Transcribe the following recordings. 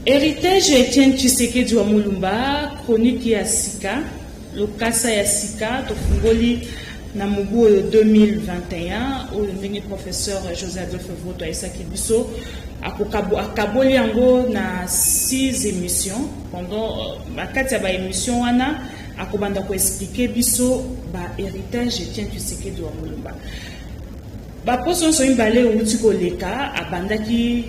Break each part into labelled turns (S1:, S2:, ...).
S1: Héritage Etienne Tshisekedi wa Mulumba, chronique ya sika, lokasa ya sika tofungoli na mobu oyo 2021, oyo ndenge professeur José Adolphe Voto ayesaki biso, akaboli yango na 6 émissions. Pendant bakati ya ba émission wana, akobanda koexpliquer biso ba héritage Etienne Tshisekedi wa Mulumba. Baposo nyonso mibale euti koleka, abandaki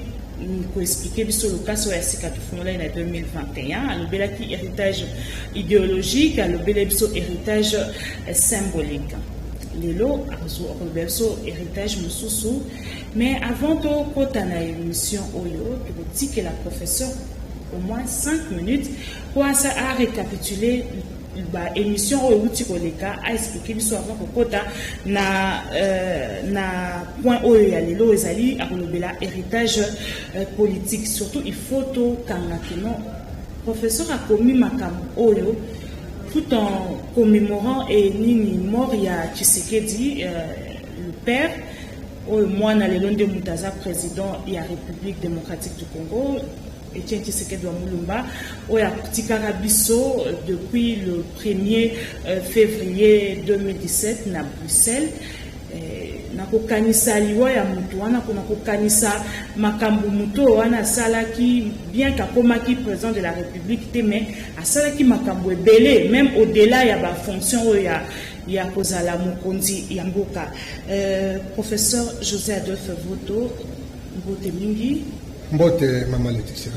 S1: koexpliquer biso lokasa oyo ya sika tofungolaki na 2021. Alobelaki héritage idéologique, alobeli biso héritage symbolique. Lelo akolobela biso héritage mosusu. Mais avant tokɔta na émission oyo, tokotikela professeur au moins 5 minutes po asa arécapituler baémission oyo euti koleka, aexpliquer biso avant kokɔta na point oyo ya lelo ezali akolobela héritage politique. Surtout, il faut tokanga keno professeur akomi makambo oyo tout en commémorant e nini, mort ya Tshisekedi le père, oyo mwana lelo nde moto aza président ya République démocratique du Congo, Etienne Tshisekedi wa Mulumba, oyo atikaka biso depuis le 1er février 2017 na Bruxelles. Nakokanisa liwa ya motu wana, mpona kokanisa makambo motu oyo wana asalaki, bien qu'akomaki président de la République te, mais asalaki makambo ebele, même au-delà ya bafonction oyo ya kozala mokonzi ya mboka. Professeur José Adolphe Voto, mbote mingi.
S2: Mbote, mama Leticia.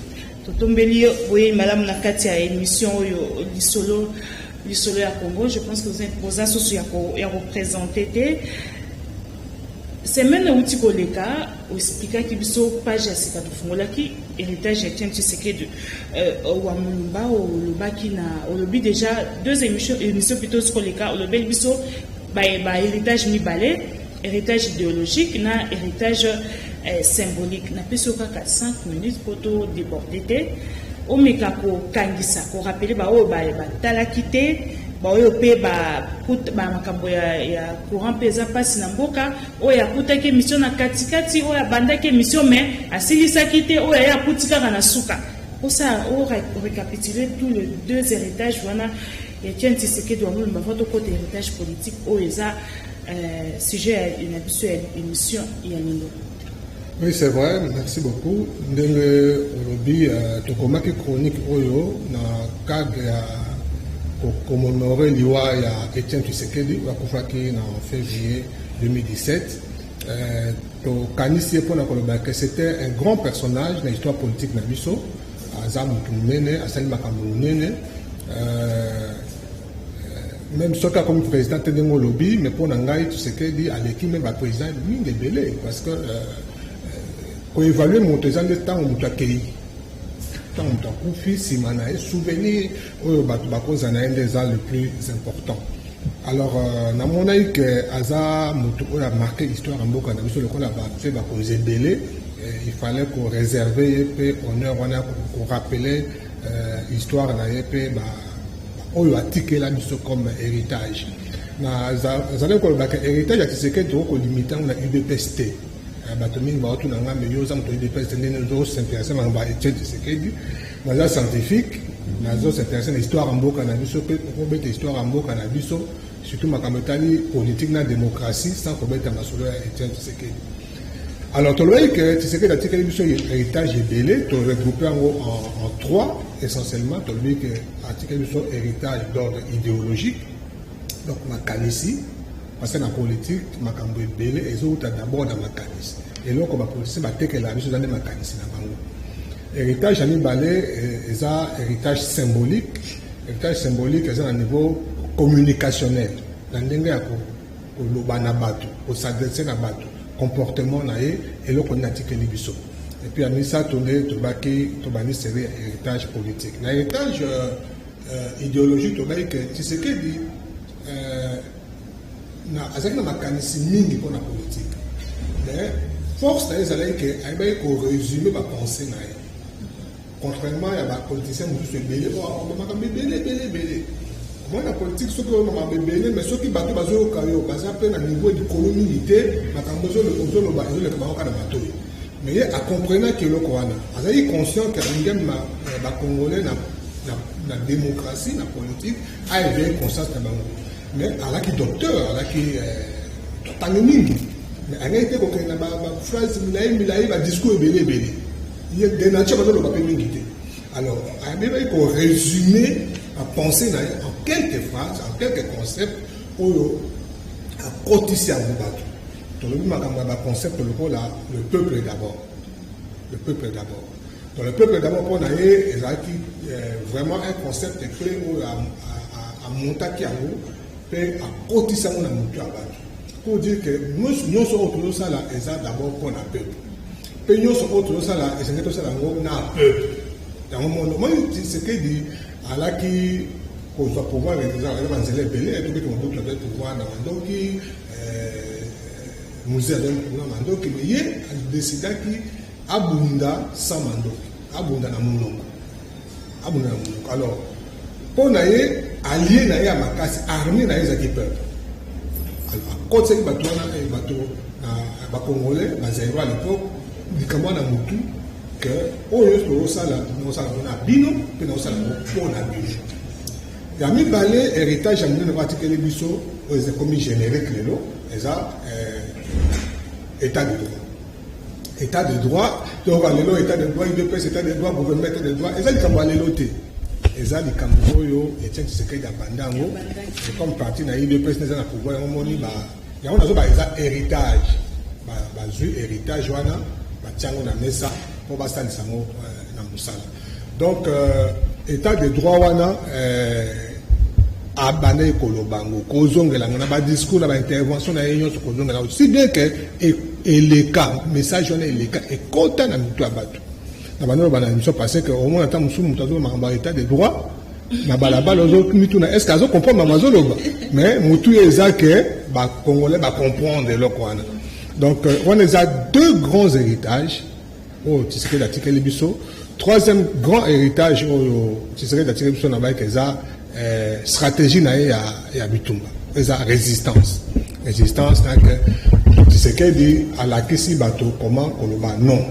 S1: Totombeli yo boyei malamu na kati ya émission oyo, Lisolo ya Congo. Je pense que boza susu ya koprésenter te. Semaine euti koleka, oexpliquaki biso page ya sika tofungolaki, héritage ya Etienne Tshisekedi wa Mulumba. Olobaki na, olobi déjà deux émissions plutôt koleka, olobeli biso bahéritage mibale, héritage idéologique na héritage symbolique. Napesi yo kaka 5 minutes mpo todéborder te. Omeka kokangisa, korappeler baoyo batalaki te, baoyo mpe bamakambo ya courant mpe eza mpasi na mboka, oyo akutaki émission na katikati, oyo abandaki émission mais asilisaki te, oyo aye akuti kaka na suka. Osala orécapituler tous les deux héritages wana Etienne Tshisekedi wa Mulumba, faut tokota héritage politique oyo eza sujet na biso ya émission ya lelo.
S2: Oui, c'est vrai, merci beaucoup. Ndenge olobi, tokomaki chronique oyo na cadre ya kocommémorer liwa ya Etienne Tshisekedi oyo akufaki na février 2017. Tokanisi ye mpona koloba que c'était un grand personnage na histoire politique na biso. Aza motu monene, asali makambo monene. Même soki akomi président te, ndenge olobi, mais mpo na ngai, Tshisekedi aleki même baprésident mingi ebele, parce que koévaluer moto eza nde ntango moto akei, ntango moto akufi. Nsima na ye, souvenir oyo bato bakozala na ye nde eza le plus important. Alors namonaki ke aza moto oyo amarqué histoire ya mboka na biso lokola bafe bakonzi ebele. Il fallait koréserver ye mpe honneur wana, korappeler histoire na ye mpe oyo atikela biso comme héritage. Nazalaki kolobaka héritage ya Tshisekedi, tokokolimiter yango na UDPS te. Bato mingi baotuna nga: "Me yo oza moto UDPS te, ndenge ozos'intéresser makambo ya Etienne Tshisekedi?" Naza scientifique, nazos'intéresser na histoire ya mboka na biso, mpe okobeta histoire ya mboka na biso, surtout makambo etali politique na démocratie, sans kobeta masolo ya Etienne Tshisekedi. Alors tolobaki ke Tshisekedi atikeli biso héritage ebele, toregrouper yango en trois essentiellement. Tolobi ke atikeli biso héritage d'ordre idéologique, donc makanisi, parce que na politique makambo ebele ezowuta d'abord na makanisi. Eloko bapoliticien batekelaka biso eza nde makanisi na bango. Héritage ya mibale eza héritage symbolique. Héritage symbolique eza na niveau communicationnel, na ndenge ya koloba na bato, kos'adresser na bato, comportement na ye, eloko nini atikeli biso. Et puis ya misato nde tobaki, tobandi série ya héritage politique. Na héritage idéologique, tobaki ke Tshisekedi azalaki na makanisi mingi mpona politique, mais force na ye ezalaki ke ayebaki korésumer bapensées na ye, contrairement ya bapoliticien mosusu ebele oyo makambo ebele ebele ebele. Omoi na politique, soki oyo makambo ebele, mais soki bato bazoyoka yo baza mpe na niveau likolo mingi te, makambo ozoloba ezoleka bango kaka na matoi. Mais ye acomprenaki eloko wana, azalaki conscient ke alingi amema bacongolais na démocratie, na politique, aéveille conscience na bango. Mais alaki docteur, alaki totangi mingi, mais alingaki te kokende na baphrase milai milai, badiscours ebele ebele. Ye de nature bazoloba mpe mingi te. Alors ayebaki korésumer bapensée na ye en quelques phrases, en quelques concepts oyo akotisi yango bato. Tolobi makambo ya baconcept lokola "le peuple d'abord", "le peuple d'abord". Donc "le peuple d'abord", mpo na ye, ezalaki vraiment un concept clé oyo amontaki yango mpe akotisi yango na motu ya bato, pour dire que nyonso oyo tozosala eza d'abord mpo na peuple, mpe nyonso oyo tozosala, esengeli tosala yango na peuple. Yango mono moi Tshisekedi alaki kozwa pouvoir, eza banzela ebele. Tobiki Mobutu azwaki pouvoir na mandoki, Mzee azwaki pouvoir na mandoki, mais ye adecidaki abunda sans mandoki, abunda na monoko, abunda na monoko. Alors mpo na ye, allié na ye ya makasi, armée na ye ezalaki peuple. Alors akotisaki bato wana, bato na bacongolais, bazaïrois à l'époque, likambo wana motu ke oyo tozosala, naosala ngo na bino mpe naosala ngo mpo na bino. Ya mibale, héritage ya monene oyo atikeli biso, oyo ekomi générique lelo, eza état de droit. État de droit, toyoka lelo état de droit, UDPS état de droit, gouvernement état de droit, eza likambo ya lelo te. Eza likambo oyo Etienne Tshisekedi abanda yango comme parti na UDPS eza na pouvoir. Yango moni yango nazoba eza héritage. Bazwi héritage wana, batia yango na mesa mpo basalisa yango na mosala. Donc état de droit wana, abandaki koloba yango, kozongela yango na badiscours, na baintervention na ye nyonso, kozongela yango, si bien que eleka, message wana eleka, ekota na mito ya bato. Na bandi oloba na émission, parce que omona ata mosusu moto azoloba makambo ya état de droit na balabala, ozomituna est ce que azocomprendre makambo azoloba. Mais motu ye eza ke bacongolais bacomprendre eloko wana. Donc wana eza deux grands héritages oyo Tshisekedi atikeli biso. Troisième grand héritage oyo Tshisekedi atikeli biso na bayeke eza stratégie na ye ya bitumba, eza résistance. Résistance nake Tshisekedi alakisi bato comment koloba non.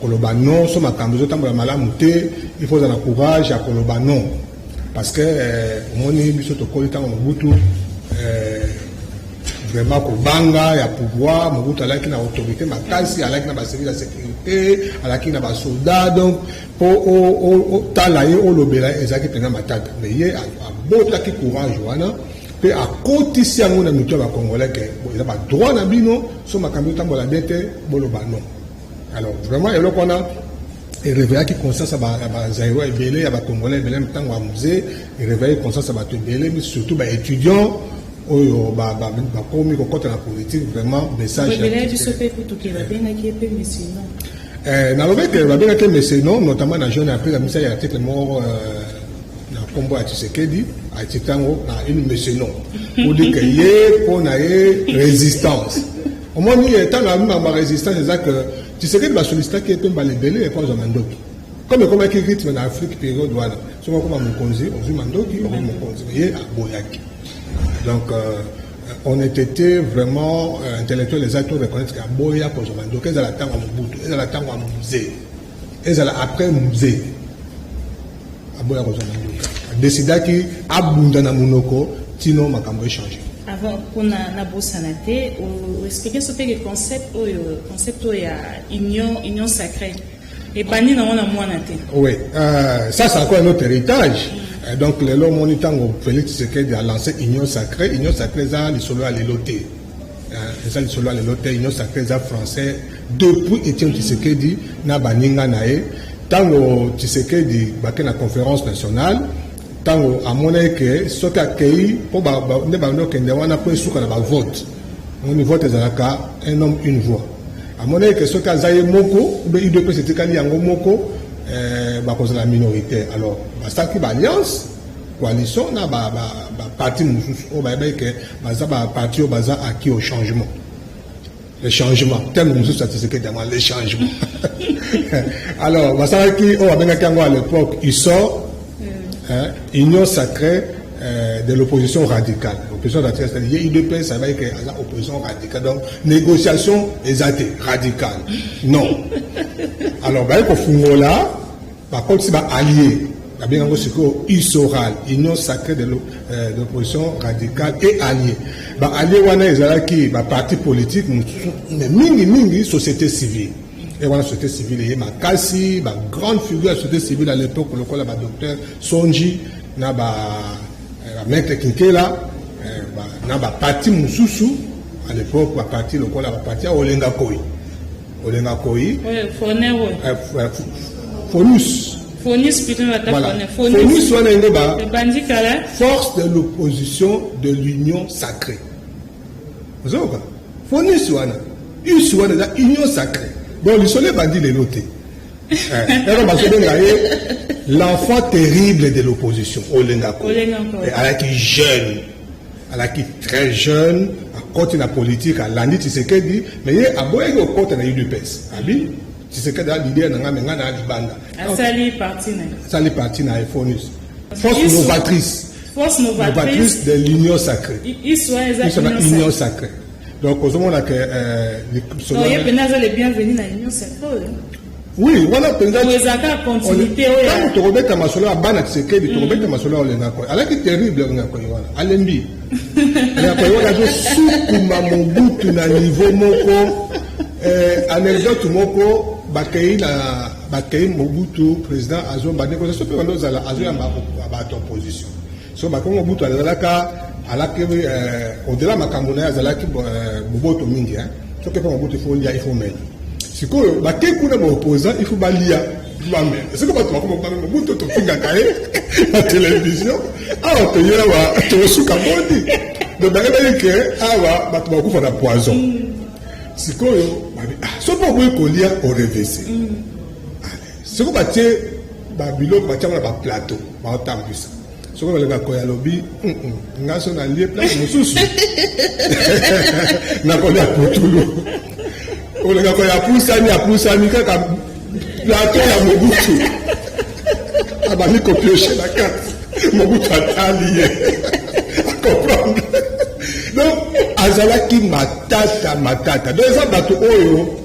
S2: Koloba non so makambo ezotambola malamu te, il faut ozala na courage ya koloba non. Parce que omoni biso tokoli ntango Mobutu, vraiment kobanga ya pouvoir. Mobutu alaki na autorité makasi, alaki na baservice ya sécurité, alaki na basoda. Donc mpo otala ye, olobela, ezalaki mpenza matata. Mais ye abotaki courage wana mpe akotisi yango na mito ya bacongolais ke eza badroit na bino, so makambo ezotambola bien te, boloba non. Alors vraiment eloko wana eréveillaki conscience ya bazaïrois ebele, ya bacongolais ebele. Ntango ya Mzee, eréveillaki conscience ya bato ebele, surtout baétudiant oyo bakomi kokɔta na politique. Vraiment message.
S1: Biso mpe kutuke babengaki ye mpe monsieur
S2: non. Nalobi ete babengaki monsieur non, notamment na jeune après amisa ya article moko na nkombo ya Tshisekedi, atiki yango na une monsieur non, pour dire que ye, mpo na ye, résistance. Omoni, ntango abimaka résistance, eza que Tshisekedi basollicitaki ye mpe mbala ebele epo azwa mandoki, comme ekomaki rythme na Afrique période wana. Soki okoma mokonzi, ozwi mandoki, okomi mokonzi. Ye aboyaki. Donc honnêteté vraiment intellectuel eza to reconnaître ke aboya kozwa mandoki, ezala ntango ya Mobutu, ezala ntango ya Mzee, ezala après Mzee, aboya kozwa mandoki. Adecidaki abunda na monoko tino makambo échange.
S1: Avant mpona nabosana te, oexplike so mpe ke concept oyo, concept oyo ya union sacrée ebandi nango na mwana te.
S2: Oui, ça c'est encore un autre héritage. Donc lelo omoni ntango Félix Tshisekedi a lancé union sacrée. Union sacrée eza lisolo ya lelo te, eza lisolo ya lelo te. Union sacrée eza français depuis Etienne Tshisekedi na baninga na ye. Ntango Tshisekedi bake na conférence nationale, ntango amonaki ke soki akei mpo nde bandi okende wana mpo esuka na bavote, omoni vote ezalaka un homme une voix, amonaki ke soki aza ye moko ube UDPS etikali yango moko, bakozala minoritaire. Alors basalaki baalliance, coalition na baparti mosusu oyo bayebaki ke baza baparti oyo baza acquis au changement. Le changement, terme mosusu ya Tshisekedi yango, le changement. Alors basalaki oyo babengaki yango à l'époque USOR, hein, Union sacrée. euh, de l'opposition radicale. Opposition radicale, c'est-à-dire UDPS ayebaki ke aza opposition radicale, donc négociation eza te, radicale non. Alors baye kofungola, bakotisi baallié, babengi yango sikoyo USORAL, Union sacrée de l'opposition radicale et allié. Baallié wana ezalaki baparti politique mosusu, mais mingimingi société civile. E wana société civile eye makasi, bagrande figure ya société civile à l'époque lokola badocteur Sonji na bamaître Kinkela, na baparti mosusu à l'époque, baparti lokola baparti ya Olenga Koi, Olenga Koi. Fonus.
S1: Fonus plutôt.
S2: Voilà. Fonus wana yango ba
S1: Bandikala.
S2: Force de l'opposition de l'Union sacrée. Ozoyoka, Fonus wana, US wana eza Union sacrée. Bon, lisolo ebandi lelo te. Ero bazobenga ye l'enfant terrible de l'opposition, Olenga Koi. Alaki jeune, alaki très jeune, akoti na politique, alandi Tshisekedi, mais ye aboyaki kokɔta na UDPS. Abi Tshisekedi aza leader na ngai, mais ngai na libanda.
S1: Asali parti na ye.
S2: Asali parti na ye, Fonus, Force novatrice.
S1: Force novatrice
S2: de l'Union sacrée.
S1: Iswa eza
S2: Union sacrée. Donc ozomona ke
S1: ye mpenza aza le bienvenu na Union sacrée.
S2: Oui, wana mpenza.
S1: Ezalaka continuité oyo.
S2: Ntango tokobeta masolo ya bana Tshisekedi, tokobeta masolo ya Olenga Koi. Alaki terrible, Olenga Koi wana. Alembi, Olenga Koi wana azosukuma Mobutu na niveau moko. Anecdote moko, bakei na bakei, Mobutu président azoba négociation mpe bando ozala, azoyamba bato opposition. So bakongo, Mobutu azalaka alaki au-delà makambo na ye, azalaki boboto mingi. Soki mpe Mobutu, il faut lia, il faut mela. Sikoyo bakei kuna, baopposant, il faut balia, bamela. Soki bato bakoma, Mobutu tofingaka ye na télévision, awa toye awa tokosuka boni? Donc bayebaki ke awa bato bakufa na poison. Sikoyo soki oboyi kolia, orevese. Soki batie babiloko, batiango na baplateau, baotambwisa. Soki balinga koya, alobi: "Nga so nalie place mosusu, nakolia putulu." Olinga koya, apusani, apusani kaka plateau ya Mobutu, abandi kopioche na kati. Mobutu atali ye, acomprendre. Donc azalaki matata, matata. Donc eza bato oyo,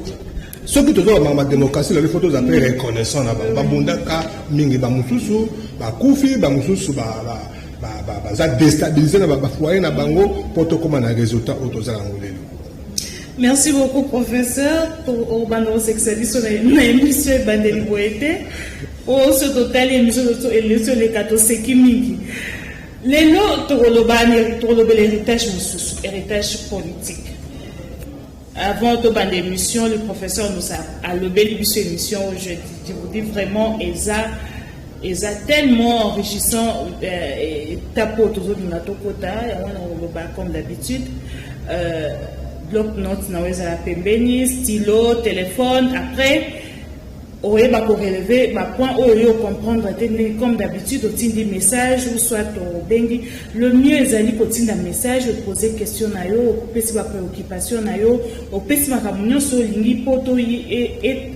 S2: soki toza bamama démocratie lelo, faut toza mpe reconnaissant na bango. Babundaka mingi, bamosusu bakufi, bamosusu baza déstabilisé na bafoyer na bango, mpo tokóma na résultat oyo toza yango lelo.
S1: Merci beaucoup, professeur. Obanda kosekisa biso na émission ebandeli boye te. Oyo so totali émission elesi oleka, toseki mingi. Lelo tokolobela héritage mosusu, héritage politique. Avant tobanda émission, le professeur nous a alobeli biso émission. Je vous dis vraiment, eza tellement enrichissant. Étape oyo tozolinga tokota yango wana, koloba comme d'habitude, bloc note na oyo ezala pembeni, stylo, téléphone. Après oyeba korelever bapoint oyo yo comprendre te ndenge, comme d'habitude, otindi message ou soit obengi. Le mieux ezali kotinda message, opose question na yo, opesi bapréoccupation na yo, opesi makambo nyonso olingi mpo to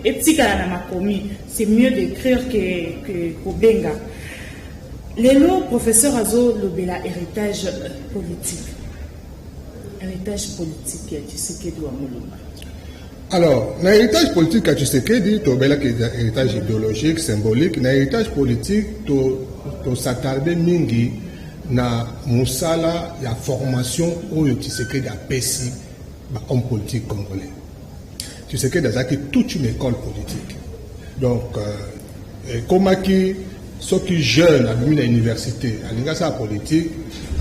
S1: etikala na makomi. C'est mieux d'écrire que kobenga. Lelo professeur azolobela héritage politique, héritage politique ya Tshisekedi wa Mulumba.
S2: Alors, na héritage politique ya Tshisekedi, tobelaki héritage idéologique, symbolique. Na héritage politique, tos'attarder to mingi na mosala ya formation oyo Tshisekedi apesi bahomme politique congolais. Tshisekedi azalaki toute une école politique. Donc ekomaki soki jeune abimi na université, alingi asala politique,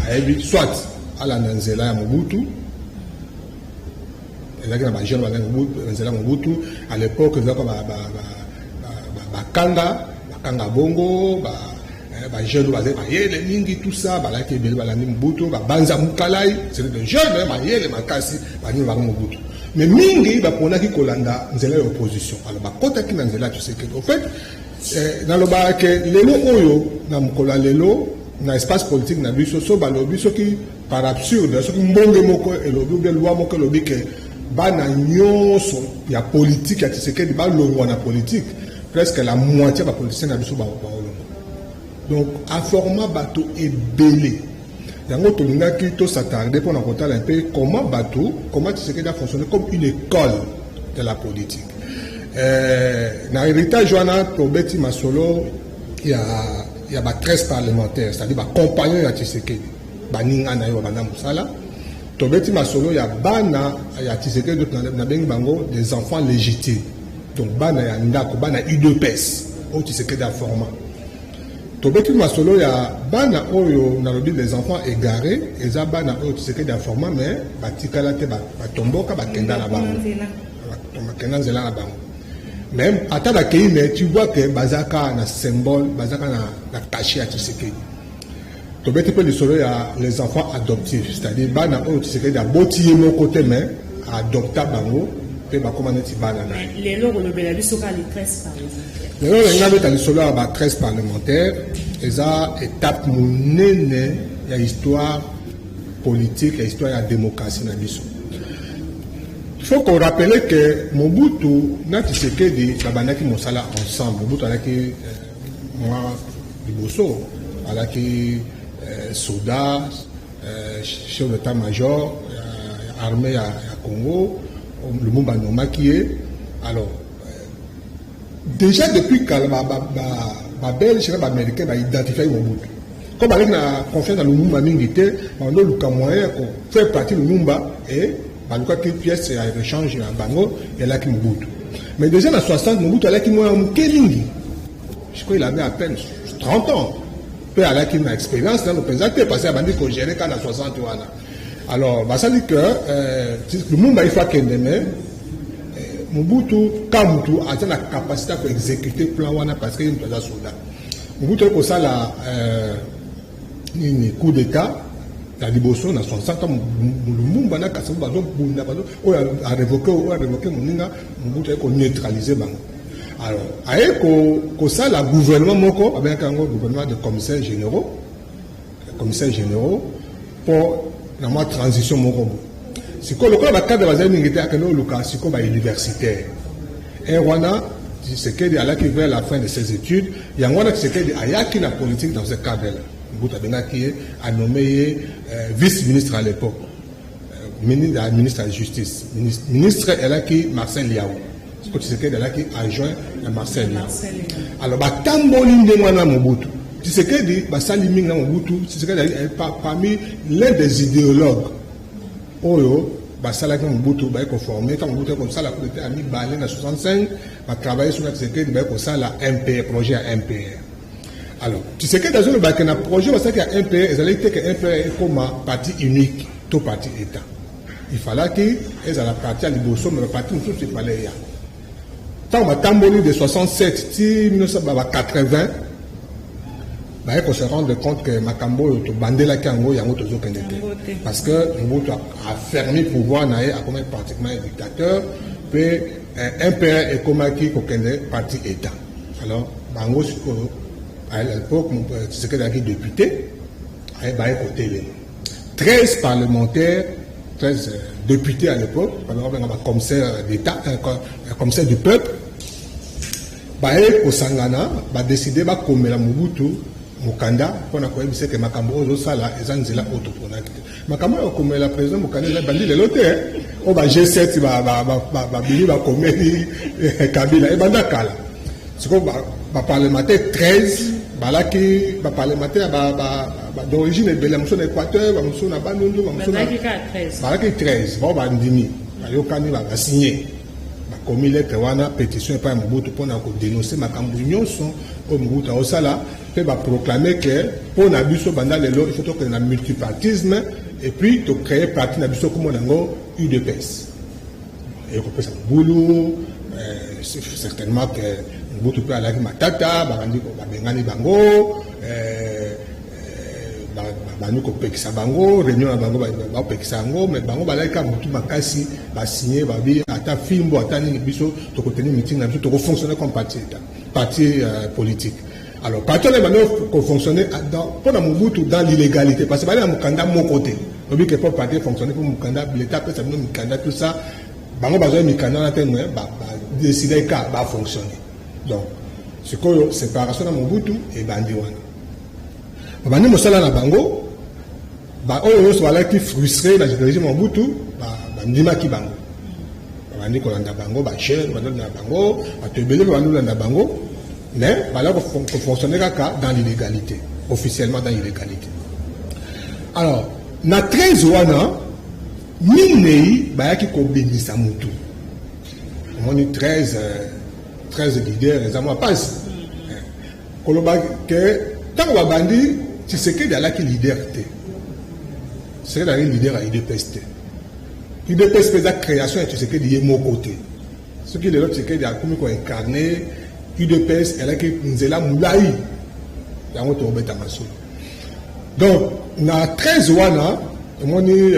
S2: ayebi soit alanda nzela ya Mobutu. Ezalaki na bajeune balanda nzela ya Mobutu à l'époque, ezalaka bakanga, bakanga bongo bajeune oyo bazali mayele mingi, tout ça, balaki ebele, balandi Mobutu. Babanza Mukalai, c'était de jeune mayele makasi, banini bango Mobutu. Mais mingi baponaki kolanda nzela ya opposition. Alors bakɔtaki na nzela ya Tshisekedi. Au fait, nalobaka ke lelo oyo, na mokolo ya lelo, na espace politique na biso, so balobi, soki par absurde, soki mbonge moko elobi ou bien loi moko elobi ke bana nyonso ya politique ya Tshisekedi balongwa na politique, presque la moitié ya bapoliticien na biso baolongwa. Donc aforma bato ebele. Yango tolingaki tos'attarder mpona kotala mpe comment bato, comment Tshisekedi a fonctionné comme une école de la politique. Na héritage wana, tobeti masolo ya ba 13 parlementaires, c'est-à-dire bacompagnon ya Tshisekedi, baninga na ye babanda mosala. Tobeti masolo ya bana ya Tshisekedi, nabengi bango des enfants légitimes, donc bana ya ndako, bana UDPS oyo Tshisekedi aforma. Tobeti masolo ya bana oyo nalobi les enfants égarés, eza bana oyo Tshisekedi aforma mais batikala te, batomboka, bakenda na bango, bakenda nzela na bango. Mais ata bakei, mais tu vois que baza kaka na symbole, baza kaka na cachet ya Tshisekedi. Tobeti mpe lisolo ya les enfants adoptifs, c'est-à-dire bana oyo Tshisekedi aboti ye moko te, mais adopta bango mpe bakóma neti bana na ye.
S1: Lelo kolobela biso kaka les 13 parlementaires.
S2: Lelo olingi abeta lisolo ya ba 13 parlementaires. Eza étape monene ya histoire politique, ya histoire ya démocratie na biso. Il faut qu'on rappelle que Mobutu na Tshisekedi babandaki mosala ensemble. Mobutu alaki mwa liboso, alaki soda, chef d'état-major ya armée ya Congo. Lumumba anomaki ye. Alors déjà depuis kala, babelge na baaméricain baidentifiaki Mobutu. Comme bazalaki na confiance na Lumumba mingi te, bando oluka moyen ya kofaire partie Lumumba e balukaki pièce ya échange na bango, elaki Mobutu. Mais déjà na 60, Mobutu alaki mwana moke mingi, je crois il avait à peine 30 ans, mpe alaki na expérience nano mpenza te, parce que abandi kogérer kaka na 60 wana. Alors basali que Lumumba il faut akende, mais Mobutu ka mutu aza na capacité ya koexécuter plan wana, parce que ye mutu aza soldat. Mobutu ayi kosala nini, coup d'état na liboso na 60. Lumumba na Kasavubu bazobunda, oyo arévoquer, oyo arévoquer moninga. Mobutu aye koneutraliser bango. Alors aye kosala gouvernement moko, babengaki yango gouvernement de commissaires généraux, commissaires généraux, mpo na mwa transition moko boye. Sikoyo lokola bacadre bazali mingi te, akende oluka sikoyo bauniversitaire. E wana Tshisekedi alaki vers la fin de ses études. Yango wana Tshisekedi ayaki na politique dans ce cadre là. Mobutu abengaki ye, anommé ye vice ministre à l'époque, ministre ya justice. Ministre elaki Marcel Lihau. Sikoyo Tshisekedi alaki adjoint ya Marcel Lihau. Alors batamboli ndenge wana. Mobutu, Tshisekedi basali mingi na Mobutu. Tshisekedi parmi l'un des idéologues oyo basalaki na Mobutu, baye koformer. Ntango Mobutu aye kosala coup d'état ya mibale na 65, batravaille so na Tshisekedi, baye kosala MPR, projet ya MPR. Alors Tshisekedi azolobaka na projet basalaki ya MPR, ezalaki te ke MPR ekóma parti unique to parti état. Il fallaki ezala parti ya liboso, mais baparti mosusu efale eya. Ntango batamboli de 67 ti 1980, baye kose rendre compte que makambo oyo tobandelaki yango, yango tozokende te, parce que Mobutu afermi pouvoir na ye, akomaki pratiquement un dictateur, mpe MPR ekomaki kokende parti état. Alors bango sikoyo, à l'époque Tshisekedi azalaki député, baye kotelema 13 parlementaires, 13 députés à l'époque, babenga bacommissaire d'état, commissaire du peuple. Baye kosangana, badécider bakomela Mobutu mokanda mpona koyebisa eke makambo oyo ozosala eza nzela oyo toponaki te. Makambo oyo okomela président mokanda eza ebandi lelo te. Oyo ba G7 babili bakomeli Kabila, ebanda kala. Sikoyo baparlementaire 13 balaki baparlementaire d'origine ebele, bamosusu na Équateur, bamosusu na Bandundu, balaki 13. Bao bandimi, bayokani, basigner, bakomi lettre wana, pétition epai ya Mobutu mpona kodénoncer makambo nyonso oyo Mobutu aosala, mpe baproclamer ke mpo na biso, banda lelo, il faut tokende na multipartisme et puis tocréer parti na biso, komona yango UDPS. Ekopesa mobulu, certainement ke Mobutu mpe alaki matata. Babandi babengani bango, bandi kopekisa bango réunion na bango, bapekisa yango. Mais bango balaki kaka motu makasi, basigner, babi ata fimbo ata nini, biso tokoteni meeting na biso, tokofonctionner comme parti état, parti politique. Alors parti wana ebandi kofonctionner mpo na Mobutu dans l'illégalité, parce que bali na mokanda moko te. Obi ke mpo parti fonctionner mpo mokanda, l'état apesa bino mikanda, tout ça. Bango bazwa mikanda wana te, mais badécider ka bafonctionner. Donc sikoyo séparation na Mobutu ebandi wana. Babandi mosala na bango. Baoyo nyonso bazalaki frustré na régime Mobutu, bandimaki bango, babandi kolanda bango, bajeune bandi kolanda bango, bato ebele mpe bandi kolanda bango, mais bazala kofonctionne kaka dans l'illégalité, officiellement dans l'illégalité. Alors na 13 wana, minei bayaki kobimisa motu. Omoni, 13 leader eza mwa mpasi koloba ke ntango babandi, Tshisekedi alaki leader te. Tshisekedi alaki leader ya UDPS te. UDPS mpe eza création ya Tshisekedi ye moko te. Soki lelo Tshisekedi akomi koincarne UDPS, elaki nzela molai yango tokobeta masolo. Donc na 13 wana, omoni,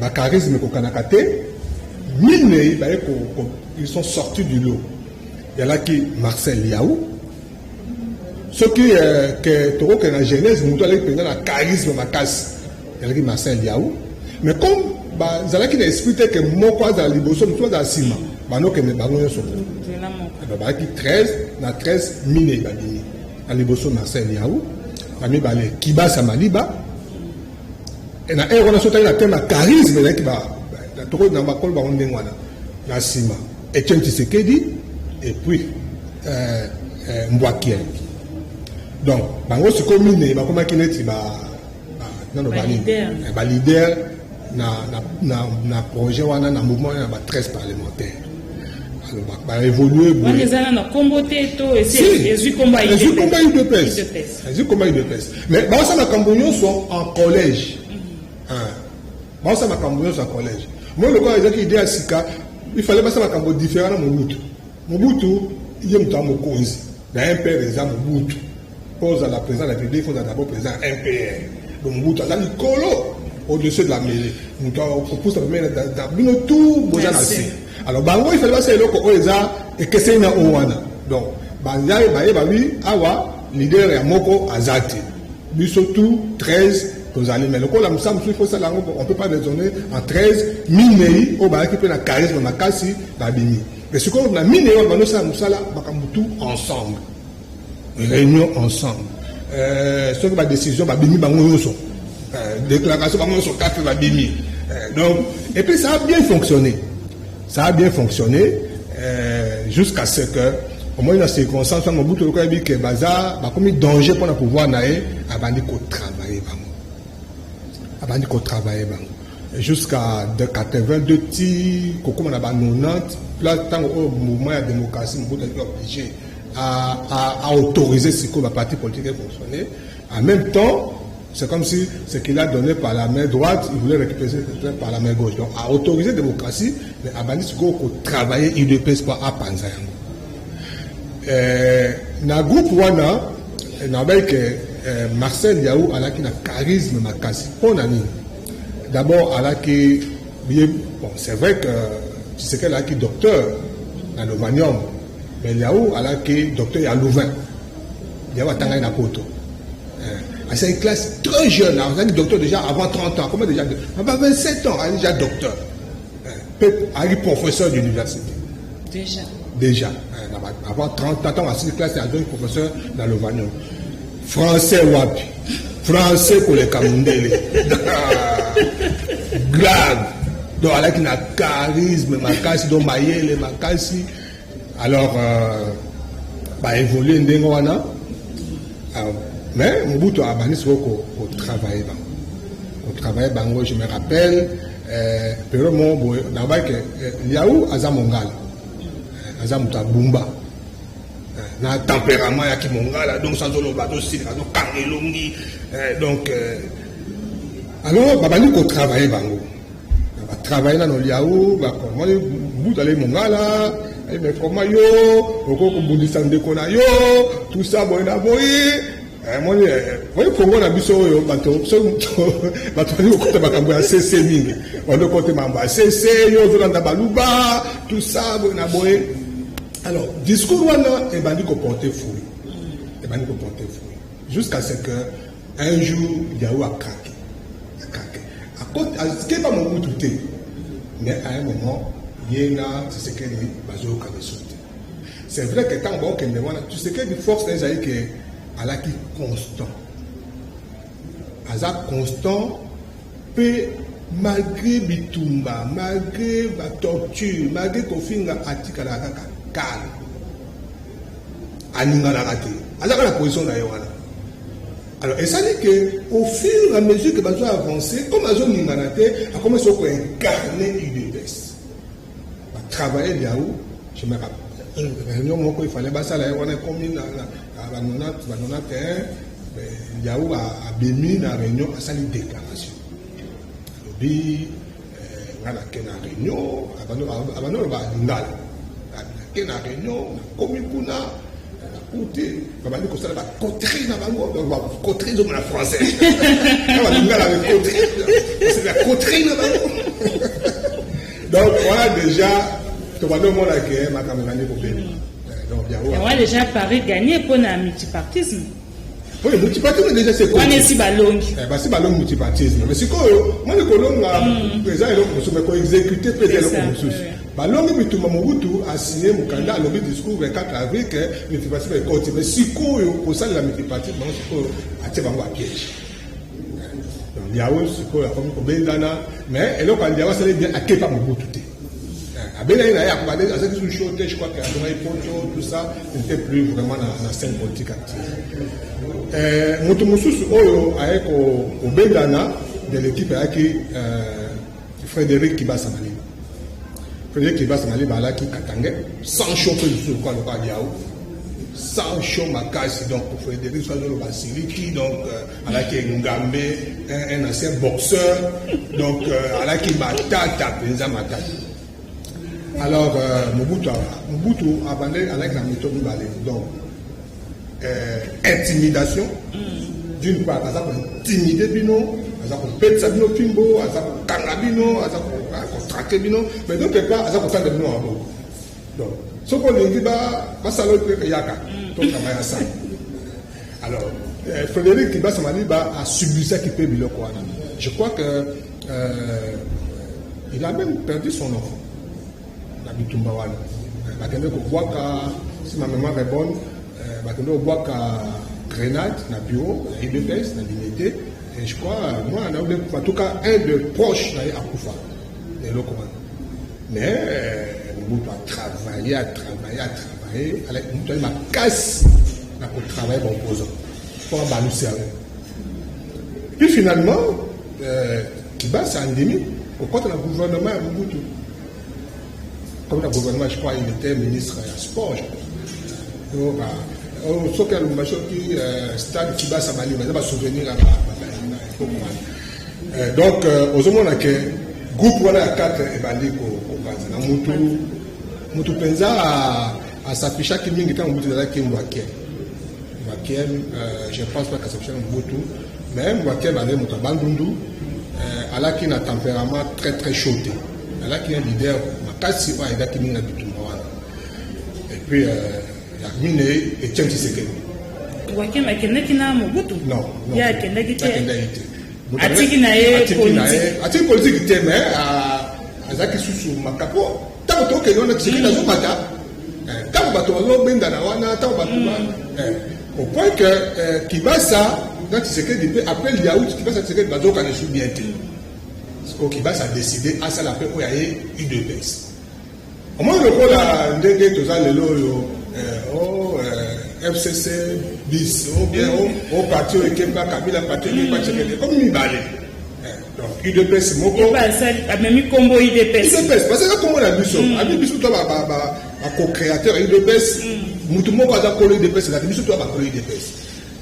S2: bacharisme ekokanaka te. Minei baye, ils sont sortis du lot. Yalaki Marcel Lihau. Soki ke tokokende na genèse, moto alaki mpenza na charisme makasi yalaki Marcel Lihau. Mais comme bazalaki na esprit te ke moko azala liboso, mosusu azala nsima, banokende bango nyonso. Bazalaki 13. Na 13, minei babimi na liboso: Marcel Lihau, na mibale Kibasa Maliba. Na ere wana, so otali na thème ya charisme, ezalaki na bakolo bango ndenge wana. Na nsima Etienne Tshisekedi et puis Mbwakiel. Donc bango sikoyo minei bakomaki neti nano baleader na projet wana, na mouvement wana na ba 13 parlementaire. Baévolue.
S1: Wana eza na nkombo te to ezwi nkombo?
S2: Ezwi nkombo ya UDPS, ezwi nkombo ya UDPS, mais baosala makambo nyonso en collège, baosala makambo nyonso en collège. Moi, lokola ezalaki idée ya sika, il fallait basala makambo différent na Mobutu. Mobutu ye moto ya mokonzi na MPR eza Mobutu. Mpo ozala président de la République, ozala d'abord président ya MPR. Donc Mobutu aza likolo, au-dessus de la mêlée. Moto akopusa pembeni na bino, tout boza na se. Alors bango, il fallait basala eloko oyo eza ekeseni na oyo wana. Donc baye babi awa leader ya moko aza te, biso tout 13 tozali. Mais lokola mosala mosusu, il faut sala yango, on peut pas raisonner en 13. Minei oyo bazalaki mpe na charisme makasi babimi. Mais sikoyo na minei oyo bandosala mosala, makambo tout ensemble, réunion ensemble, soki badécision babimi bango nyonso, déclaration bango nyonso quatre babimi. Donc et puis ça a bien fonctionné, ça a bien fonctionné jusqu'à ce que omoni na circonstance wana, Mobutu lokola yebi ke baza bakomi danger mpona pouvoir na ye, abandi kotravaille bango, abandi kotravaille bango jusqu'à de 82 ti kokóma na ba 90 place, ntango oyo mouvement ya démocratie, Mobutu azalaki obligé à autoriser sikoyo baparti politique fonctionner. En même temps, c'est comme si ce qu'il a donné par la main droite, il voulait récupérer par la main gauche. Donc a autoriser démocratie, mais abandi sikoyo kotravailler UDPS mpo apanza yango. Na groupe wana, nabai ke Marcel Lihau alaki na charisme makasi. Mpo na nini? D'abord alaki ye, bon, c'est vrai que Tshisekedi alaki docteur na Lovanium, mais Lihau alaki docteur ya Louvain. Lihau atangaki na poto, asali classe très jeune, azalaki docteur déjà avant 30 ans. Comment déjà? Aba 27 ans azali déjà docteur, mpe azalaki professeur d'université.
S1: Déjà?
S2: Déjà avant 30 ans. Ntango asili classe, azongi professeur na Lovanium. Français wapi, français koleka mondele, grave. Donc alaki na charisme makasi, donc mayele makasi. Alors baévolue ndenge wana, mais Mobutu abandi sikoyo kotravaille bango, kotravaille bango. Je me rappelle, période moko boye, nabaki Lihau aza mongala, aza moto abumba na tempérament yaki mongala. Donc azoloba, azosilika, azokanga elongi. Donc alors babandi kotravaille bango, batravaille nano Lihau. Bakomoni Mobutu alei mongala, mais comment yo okoki kobundisa ndeko na yo, tout ça boye na boye? Moni oyi Kongo na biso oyo, bato bato bali kokota makambo ya sese mingi, bandi kokota makambo ya sese, yo ozolanda baluba, tout ça boye na boye. Alors discours wana ebandi koporter fruit, ebandi koporter fruit jusqu'à ce que un jour Lihau acraqué, acraqué, akeba Mobutu te. Mais à un moment, ye na Tshisekedi bazoyoka biso te. C'est vrai que ntango baokende wana, Tshisekedi, force na ezali ke alaki constant, aza constant. Mpe malgré bitumba, malgré ba torture, malgré kofinga, atikalaka kaka calme, aninganaka te, azaka na position na ye wana. Alors esali ke au fur et à mesure que bazo avancer, comme azoningana te, akomi soki koincarne UDPS. Batravaille Lihau, je me rappelle réunion moko il fallait basala ye wana, ekomi na ba 91, Lihau abimi na réunion, asali déclaration, alobi: "Nga nake na réunion." Abandi oloba lingala: "Nake na réunion, nakomi kuna, nakuti babandi kosala bacoterie na bango." Donc bacoterie ezomona français na balingala, bacoterie, la coterie na bango. Donc voilà, déjà tobandi omona ke makambo ebandi kobeba. Donc yango
S1: wana déjà pari gagné mpona multipartisme.
S2: Oui, multipartisme déjà c'est
S1: wana esi balongi.
S2: Basi balongi multipartisme, mais sikoyo moni kolonga eza eloko mosusu, mais koexécute mpe eza eloko mosusu. Balongi bitumba, Mobutu asigné mokanda, alobi discours 24 avril ke multipartisme ekoti, mais sikoyo kosalela multipartisme bango, sikoyo atie bango bapiège. Donc Lihau sikoyo akomi kobendana, mais eloko ya Lihau asali bien, akepa Mobutu te, abendani na ye, azalaki su chaud te. Je crois que alongaki poto, tout ça, n'était plus vraiment na scène politique active. Moto mosusu oyo aye kobendana de l'équipe ayaki Frédéric Kibasa Maliba. Frédéric Kibasa Maliba alaki katangais, sang chaud mpe lisusu lokola Lihau, sang chaud makasi. Donc Frédéric so azoloba siliki. Donc alaki ngambe, un ancien boxeur, donc alaki matata mpenza, matata. Alors Mobutu abande alaki na méthode mibale. Donc intimidation d'une part, aza kointimide bino, aza kopetisa bino fimbo, aza kokanga bino, aza kotraquer bino, mais d'autre part aza kotanga bino maboko. Donc soki olingi basala oyo mpe, yaka tokama ya sala. Alors Frédéric Kibasa Maliba asubisaki mpe biloko wana. Je crois que il a même perdu son enfant na bitumba wana. Bakende kobwaka, si ma mémoire est bonne, bakende kobwaka grenade na bureau ya UDPS na Limete et je crois moi, en tout cas un de proche na ye akufa na eloko wana. Mais Mobutu a travaillé, a travaillé, a travaillé. Mobutu ali makasi na kotravaille baopposant mpo abalusi yango. Puis finalement Kibasa andimi kokɔta na gouvernement ya Mobutu. Comme na gouvernement, je crois il était ministre ya sport, je crois. Donc soki alumba, soki stade Kibasa Maliba, eza basouvenir ya époque wana. Donc ozomona ke groupe wana ya 4 ebandi kopanza na mutu. Mutu mpenza asafishaki mingi ntango Mobutu ezalaki Mbwakiem. Mbwakiem, je pense pas kasafishaki Mobutu, mais Mbwakiem azali moto ya Bandundu, alaki na tempérament très très chaud te, alaki un leader makasi oyo ayedaki mingi na bitumba wana. Et puis ya minei, Etienne Tshisekedi.
S1: Wakem akendaki na Mobutu?
S2: Non.
S1: Ye akendaki te?
S2: Akendaki te.
S1: Atiki na ye politique?
S2: Atiki politique te, mais azalaki susu makapo ntango tokende wana. Tshisekedi azomata ntango bato bazobendana wana, ntango bato, au point que Kibasa na Tshisekedi mpe, après Lihau, Kibasa, Tshisekedi bazokana esu bien te. Sikoyo Kibasa adécide asala mpe oyo aye UDPS. Omoni lokola ndenge toza lelo oyo, o FCC bis ou bien o parti oyo ekemba Kabila, parti oyo ekemba Tshisekedi, comme mibale. Donc UDPS moko.
S1: Amemi nkombo UDPS.
S2: UDPS parce que kombo na biso, abi biso to bacocréateur ya UDPS. Mutu moko aza kolo UDPS ezalaki, biso to bakolo UDPS.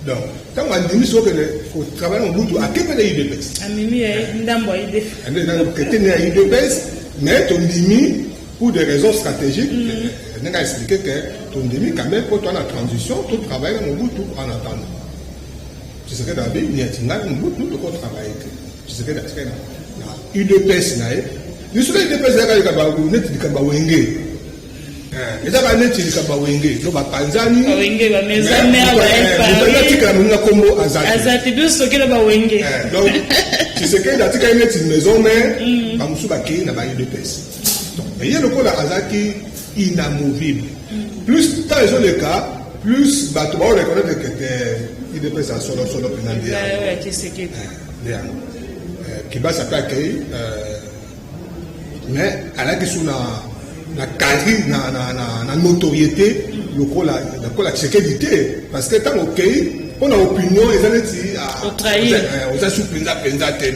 S2: Donc ntango andimi soki okende kotravaille na Mobutu, akepe na UDPS.
S1: Amemi ndambo ya UDPS.
S2: Ketene ya UDPS, mais tondimi pour des raisons stratégiques, ndenge aexpliqué ke tondimi quand même mpo toa na transition, totravaille na Mobutu en attendant. Tshisekedi abi niati ngai Mobutu tokotravaille te. Tshisekedi atikali na UDPS na ye. Lisolo UDPS ezaka likambo neti likambo ya Wenge, ezaka neti likambo ya Wenge lo bapanzani. Atikala moninga nkombo.
S1: Aza te, biso sokelo bawenge.
S2: Donc Tshisekedi atikali neti maison mère, bamosusu bakei na ba UDPS. Donc ye lokola azalaki inamovible, plus temps ezoleka, plus bato baoreconnaître ke te, UDPS ya solosolo mpena nde yango. Kibasa mpe akei, mais alaki su na carri na notoriété lokola Tshisekedi te, parce que ntango okei, mpona opinion eza neti oza su mpenza mpenza te.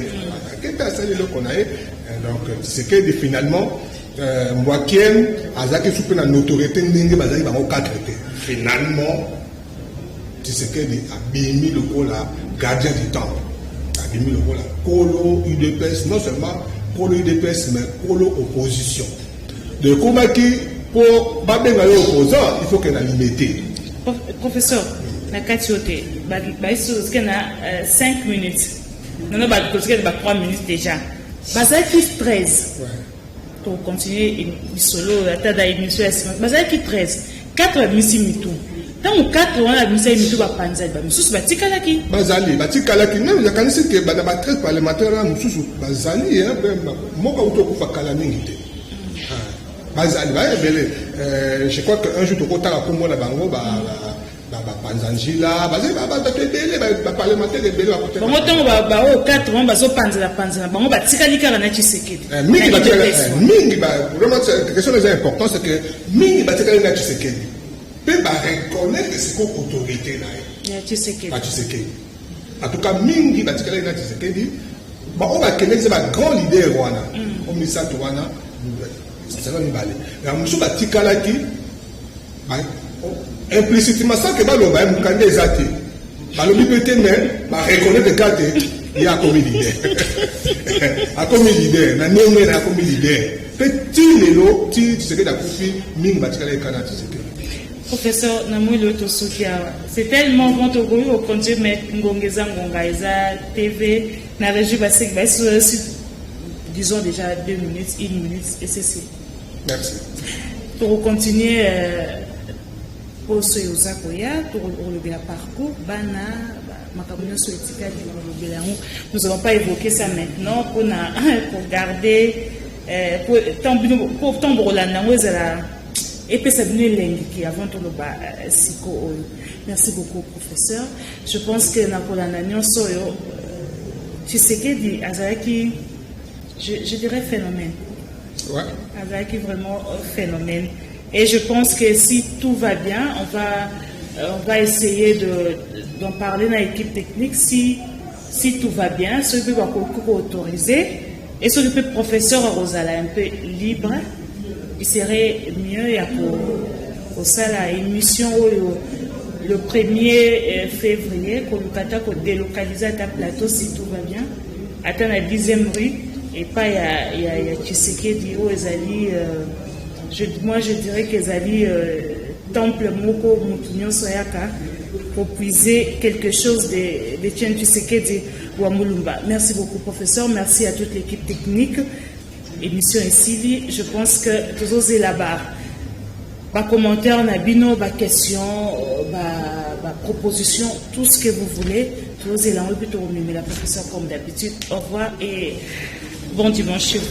S2: Ake mpe asali eloko na ye. Donc Tshisekedi finalement, Mbwakien azalaki su mpe na notoriété ndenge bazalaki bango 4 te. Finalement Tshisekedi abimi lokola gardien du temple, abimi lokola kolo UDPS, non seulement kolo UDPS mais kolo opposition. Donc ekomaki mpo babenga yo opposant, il faut ke na limete.
S1: Professeur, na kati oyo te, baisi tozoke na 5 minutes nono, tozoke ba 3 minutes déjà. Bazalaki 13. Tokontinue lisolo ata da émission ya nsima. Bazalaki 13, 4 babimisi mitu. Ntango 4 wana babimisaki mitu, bapanzali, bamisusu batikalaki.
S2: Bazali, batikalaki. Même nakanisi ke na ba 13 parlementaire wana, mosusu bazali, moko auti okufa kala mingi te. Bazali baya ebele. Je crois que un jour tokotala nkombo na bango. Bapanza nzila, bazali bato ebele, baparlementaire ebele.
S1: Bango ntango baoyo 4 wana bazopanzela panzela, bango batikali kaka na Tshisekedi.
S2: Mingi, mingi vraiment. Question eza important, c'est que mingi batikali na Tshisekedi mpe bareconnaître sikoyo autorité na ye.
S1: Ya Tshisekedi.
S2: Ya Tshisekedi. En tout cas mingi batikalaki na Tshisekedi. Baoyo bakendeki eza bagrand leader wana o misato wana, sala mibale ya mosusu batikalaki implicitement, sans ke baloba ye mokanda eza te, balobi mpe te, mais bareconnaître ka te ye akomi leader, akomi leader na ndenge na akomi leader mpe ti lelo, ti Tshisekedi akufi, mingi batikalaki kaka na Tshisekedi.
S1: Professeur, na moi oyo tosuki awa. C'est tellement bon, tokoki kocontinue, mais ngonga eza ngonga, eza TV na régie baseki basi. Disons déjà 2 minutes, une minute et ceci.
S2: Merci.
S1: Tokocontinue poso oyo oza koya, tokolobela parcours bana, makambo nyonso etikali kolobela yango. Nous allons pas évoquer ça maintenant mpona pour garder ntango bokolanda yango, ezala epesa bino elengiki avant toloba siko oyo. Merci beaucoup, professeur. Je pense que na kolanda nyonso oyo, Tshisekedi azalaki, je dirais, phénomène. Azalaki vraiment phénomène. Et je pense que si tout va bien, on va essayer d'en parler dans l'équipe technique. Si tout va bien, ceux qui vont autoriser et ceux qui professeur akozala un peu libre, il serait mieux ya kosala émission oyo le 1er février, koluka ata kodélocaliser ata plateau, si tout va bien, ata na 10e rue epai ya Tshisekedi oyo ezali, moi je dirais que ezali temple moko motu nyonso ayaka kopuiser quelque chose de Etienne Tshisekedi wa Mulumba. Merci beaucoup, professeur. Merci à toute l'équipe technique. Émission esili. Je pense que tozozela ba bacommentaire na bino, baquestion, baproposition, tout ce que vous voulez. Tozozela yango mpe tokomemela professeur comme d'habitude. Au revoir et bon dimanche chez vous.